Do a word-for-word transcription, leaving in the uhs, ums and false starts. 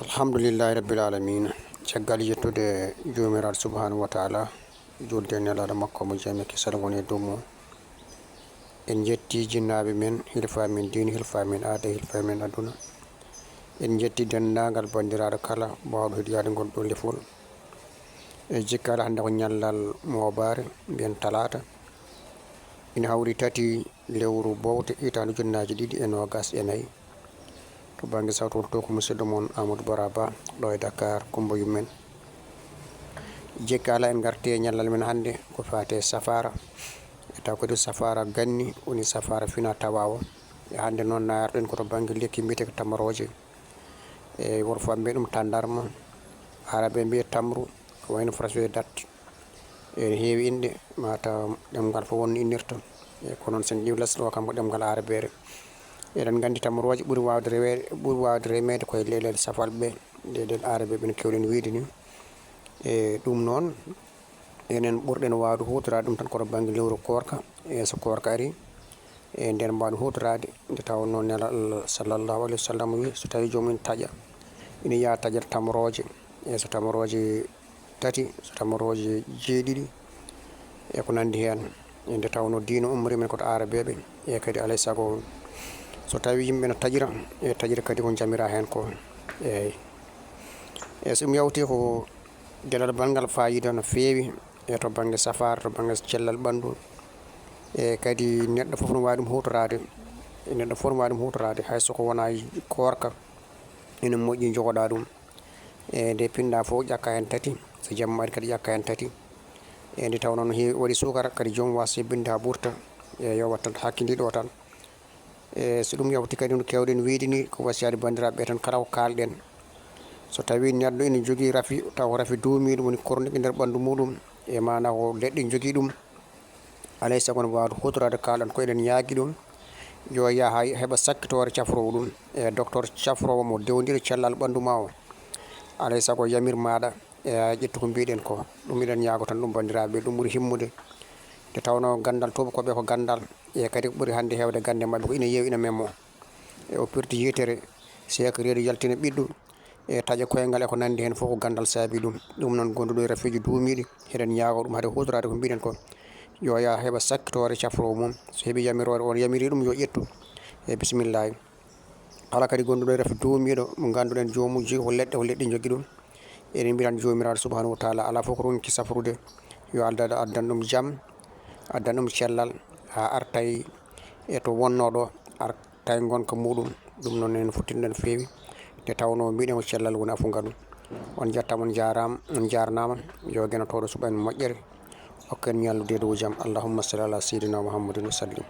Alhamdulillahi Rabbil Alamina. Caggal yettude Joomiraaɗo Subhaanahu wa Taala, julde e Nelaaɗo makko mo jam e kisal woni e dow mum. En njetti jinnaaɓe men, hilfaaɓe men diine, hilfaaɓe men aada, hilfaaɓe men aduna. En njetti denndaangal banndiraaɗo kala baawɗo heɗiyaade ngol ɗoo lefol. E jikkaade hannde ko ñallal moobaare, mbiyen talaata. Ina hawri tati lewru bowte, hitaande ujunnaaji ɗiɗi e noogaas e nayi. To bannge sawtu to ko musidɗo mon Amadou Bara Ba, ɗo e Dakar, Kumba Yummen. Jikka alaa, en ngarti e ñallal men hannde ko faati e safaara. E taw kadi safaara ganni, woni safaara fina tawaawo. E hannde noon, naarɗen ko to bannge lekki mbiyetee ko tamarooje. E wolof mbiya ɗum tàndarma, aarabe mbiya tamru, ko wayno français dat. Ene heewi inɗe, mataw ɗemngal fof won no innirta. E ko noon, sen ƴeewi les ɗo, kam ko ɗemngal aarabeere. Eɗen nganndi tamarooje ɓuri waawde reweede, ɓuri waawde remeede koye leyɗeele safalɓe, leyɗeele aarabe ɓe no keewɗen wiyde ni. E ɗum noon, enen ɓurɗen waawde huutoraade ɗum tan ko to bannge lewru koorka. E so koorka ari, e nden mbaawɗen huutoraade, nde tawnoo Nelaaɗo Allah sallallahu alayhi wa sallam wi, so tawii joomum ina taƴa, ina yaha taƴa tamarooje, e so tamarooje tati, so tamarooje jeeɗiɗi, e ko nanndi heen. E nde tawnoo diina ummorii men ko to aarabeeɓe, e kadi alaa e sago so tawii yimɓe no taƴira, e taƴira kadi ko njamiraa heen ko. Eey. E so ɗum yawtii ko dental banngal faayiida no feewi, e to bannge safaara, to bannge cellal ɓanndu. E kadi neɗɗo fof no waawi ɗum huutoraade. E neɗɗo fof no waawi ɗum huutoraade, hay so ko wonaa koorka, ene moƴƴi njogoɗaa ɗum. E nde pinɗaa fof, ƴakka heen tati, so jamma ari kadi ƴakka heen tati. E nde tawnoo no heewi, waɗi suukara, kadi joom waasa hebbinde haa ɓurta. E yo wat tan hakkindi ɗo tan. E so ɗum yawti kadi no keewɗen wiyde ni, ko wasiyaade banndiraaɓe ɓe tan, kala ko kaalɗen. So tawii neɗɗo ina jogii rafi, taw ko rafi duumiiɗo woni korniki nder ɓanndu muɗum, e maanaa ko leɗɗe njogii ɗum, alaa e sago no waawde huutoraade, kaalɗen ko eɗen ñaagii ɗum, yo yah haa heɓa sakkitoore cafroowo ɗum, e docteur cafroowo mo dewndiiɗo cellal ɓanndu maa o. Alaa e sago yamir maaɗa, e ƴettu ko mbiɗen ko. Ɗum eɗen ñaago tan ɗum, banndiraaɓe, ɗum ɓuri himmude. Nde tawnoo ganndal tuubakooɓe ko ganndal, e kadi ko ɓuri hannde heewde gannde maɓɓe ko ina yeewa, ina memo. E o pirti yitere, seek reedu yaltina ɓiɗɗo, e taƴa koyngal e ko nanndi heen fof ko ganndal saabii ɗum. Ɗum noon, gonduɗo e rafiiji duumiiɗi, eɗen ñaago ɗum hade huutoraade ko mbiɗen ko. Yo yah heɓa sakkitoore cafroowo mum. So heɓii yamiroore, on yamiri ɗum, yo ƴettu. E bisimillaahi. Kala kadi gonduɗo e rafi duumiiɗo mo ngannduɗen joomum jogii ko leɗɗe, ko leɗɗe njogii ɗum. Eɗen mbiɗan Joomiraaɗo Subhaanahu wa Taala, alaa fof ko ronki safrude, yo Allah addan ɗum jam, addan ɗum cellal, haa artay e to wonnoo ɗo, artay ngonka muɗum. Ɗum noon, en fottinɗen feewi, nde tawnoo mbiɗen ko cellal woni afu ngalu. On njettaama, on njaaraama, on njaarnaama. Yo Geno Tooɗo suɓan moƴƴere, hokken ñallude e dow jam. Allahumma salli ala sayyidina Muhammadin wa sallim.